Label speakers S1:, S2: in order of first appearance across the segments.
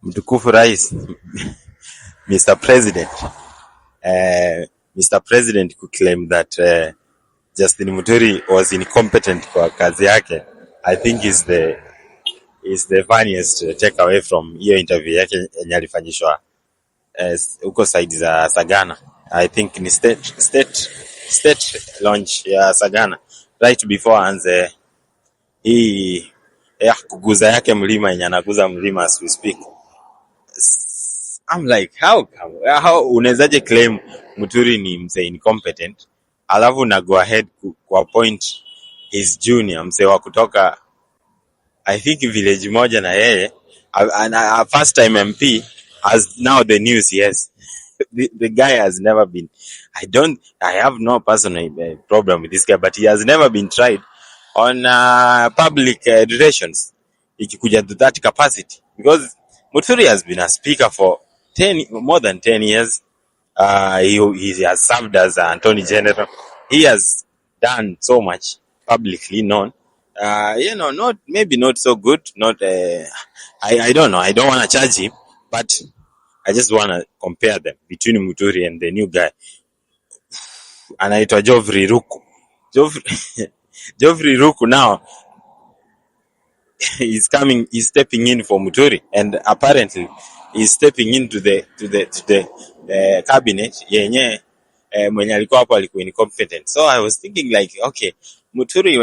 S1: Mtukufu rais, Mr. President, Mr. President kuclaim that Justin Muturi was incompetent kwa kazi yake, I think is the funniest takeaway from hiyo interview yake yenye alifanyishwa huko side za Sagana. I think ni state launch ya Sagana right before aanze hii ya kuguza yake mlima, yenye anaguza mlima as we speak. I'm like, how come? How unawezaje claim Muturi ni mzee incompetent alafu na go ahead ku appoint his junior, mzee wa kutoka, I think, village moja na yeye, a first time MP, as now the news? Yes, the guy has never been, I don't, I have no personal problem with this guy, but he has never been tried on public relations ikikuja to that capacity, because Muturi has been a speaker for 10, more than 10 years. He has served as an attorney general. He has done so much publicly known. Not maybe not so good. Not I don't know. I don't want to charge him, but I just want to compare them between Muturi and the new guy. Anaitwa Geoffrey Ruku. Geoffrey Ruku now is coming, he's stepping in for Muturi, and apparently he's stepping into the cabinet yenye mwenye alikuwa hapo alikuwa incompetent. So I was thinking like, okay, Muturi,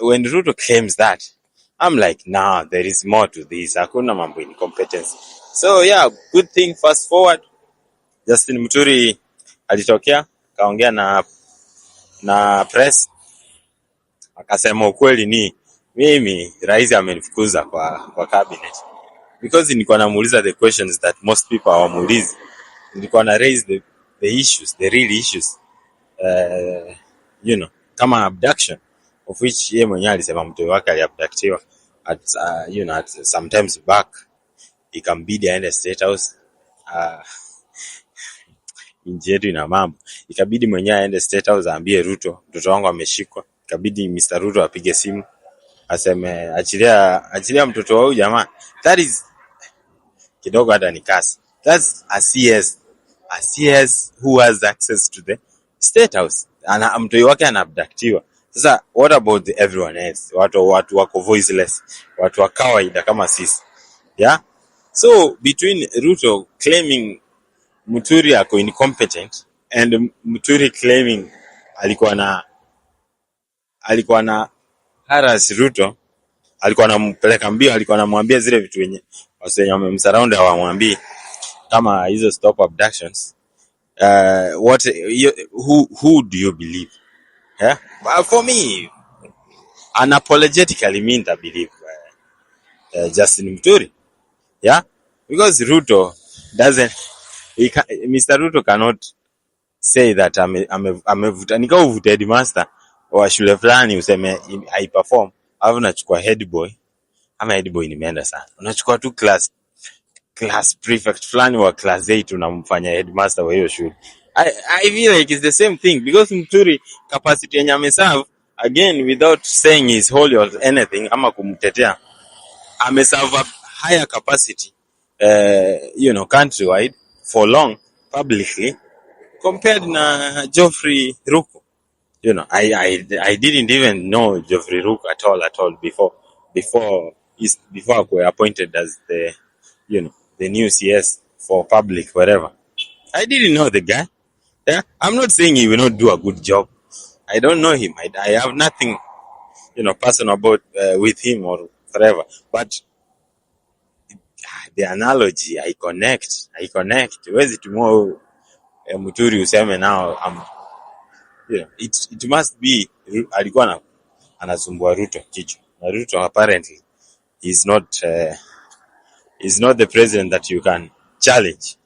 S1: when Ruto claims that, I'm like, nah, there is more to this. Hakuna mambo incompetence. So yeah, good thing, fast forward, Justin Muturi alitokea, kaongea na press, akasema ukweli ni mimi rais amenifukuza kwa cabinet because nilikuwa namuuliza the questions that most people hawamuulizi. Nilikuwa na raise the issues, the real issues, kama abduction, of which yeye mwenyewe alisema mtoto wake aliabductiwa at at sometimes back, ikambidi aende State House. Nchi yetu ina mambo, ikabidi mwenyewe aende State House aambie Ruto, "Mtoto wangu ameshikwa." Ikabidi Mr. Ruto apige simu aseme, "Achilia, achilia mtoto wa huyu jamaa." That is kidogo hata ni kasi. That's a CS, a CS who has access to the State House. Ana mtoi wake anaabductiwa. Sasa what about the everyone else? Watu wako voiceless, watu wa kawaida kama sisi. Yeah? So between Ruto claiming Muturi ako incompetent and Muturi claiming alikuwa na harass Ruto, alikuwa anampeleka mbio, alikuwa anamwambia zile vitu wenye wase wenye wamemsurround hawamwambii, kama hizo stop abductions. Who do you believe? Yeah? But for me, unapologetically, mi nita believe Justin Muturi. Yeah? Because Ruto doesn't he ca Mr. Ruto cannot say that amevuta, ni kama uvute headmaster wa shule fulani useme haiperform, alafu unachukua head boy, ama head boy nimeenda sana, unachukua tu class prefect fulani wa class 8, unamfanya headmaster wa hiyo shule. I feel like it's the same thing, because Muturi, capacity yenye ameserve, again without saying he's holy or anything ama kumtetea, ameserve a higher capacity countrywide for long publicly compared na Geoffrey Ruku. I didn't even know Geoffrey Ruku at all before akuwe appointed as the you know the new CS for public, whatever. I didn't know the guy. Yeah, I'm not saying he will not do a good job. I don't know him. I have nothing personal about with him or whatever. But the analogy, I connect. I connect. Huwezi tumia Muturi useme now it must be alikuwa anasumbua Ruto kichwa. Na Ruto apparently is not the president that you can challenge.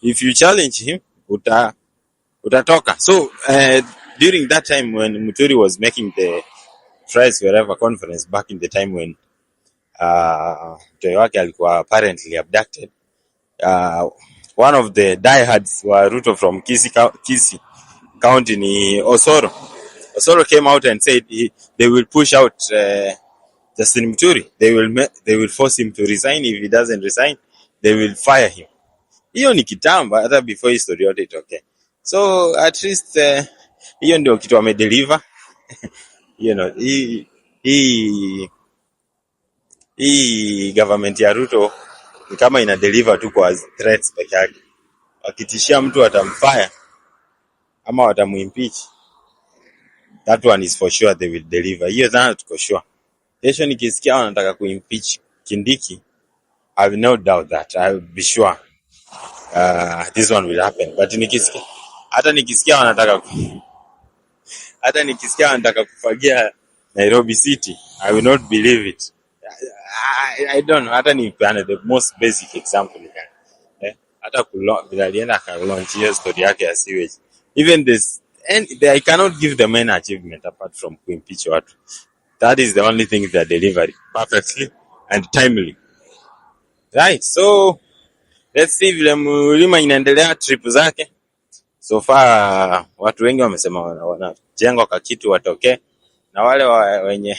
S1: If you challenge him, utatoka. So during that time when Muturi was making the press wherever conference back in the time when mtoi wake alikuwa apparently abducted, one of the diehards wa Ruto from Kisii County ni Osoro. Osoro came out and said they will push out Justin Muturi, they will force him to resign. If he doesn't resign, they will fire him. Hiyo ni kitambo, hata before hii story yote itokee. So at least hiyo ndio kitu amedeliver. Hii government ya Ruto ni kama ina deliver tu kwa threats peke yake. Wakitishia mtu watamfire ama watamuimpeach, that one is for sure they will deliver. Hiyo dhana tuko sure. Kesho nikisikia wanataka kuimpeach Kindiki, I have no doubt that I will be sure this one will happen. But nikisikia hata nikisikia wanataka kufagia Nairobi City, I will not believe it. I don't know. Hata nipeane the most basic example ni gani? Eh? Hata vile alienda akalaunch hiyo story yake ya sewage. Even this and I cannot give them any achievement apart from kuimpeach watu. That is the only thing they are delivering perfectly and timely. Right. So let's see vile mlima inaendelea trip zake. So far watu wengi wamesema wanajengwa kwa kitu watokee, na wale wenye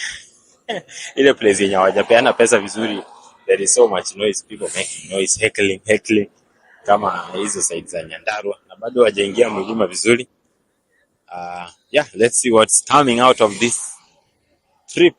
S1: ile place yenye hawajapeana pesa vizuri, there is so much noise, people making noise, heckling, heckling, kama hizo side za Nyandarua, na bado hawajaingia mlima vizuri. Yeah, let's see what's coming out of this trip.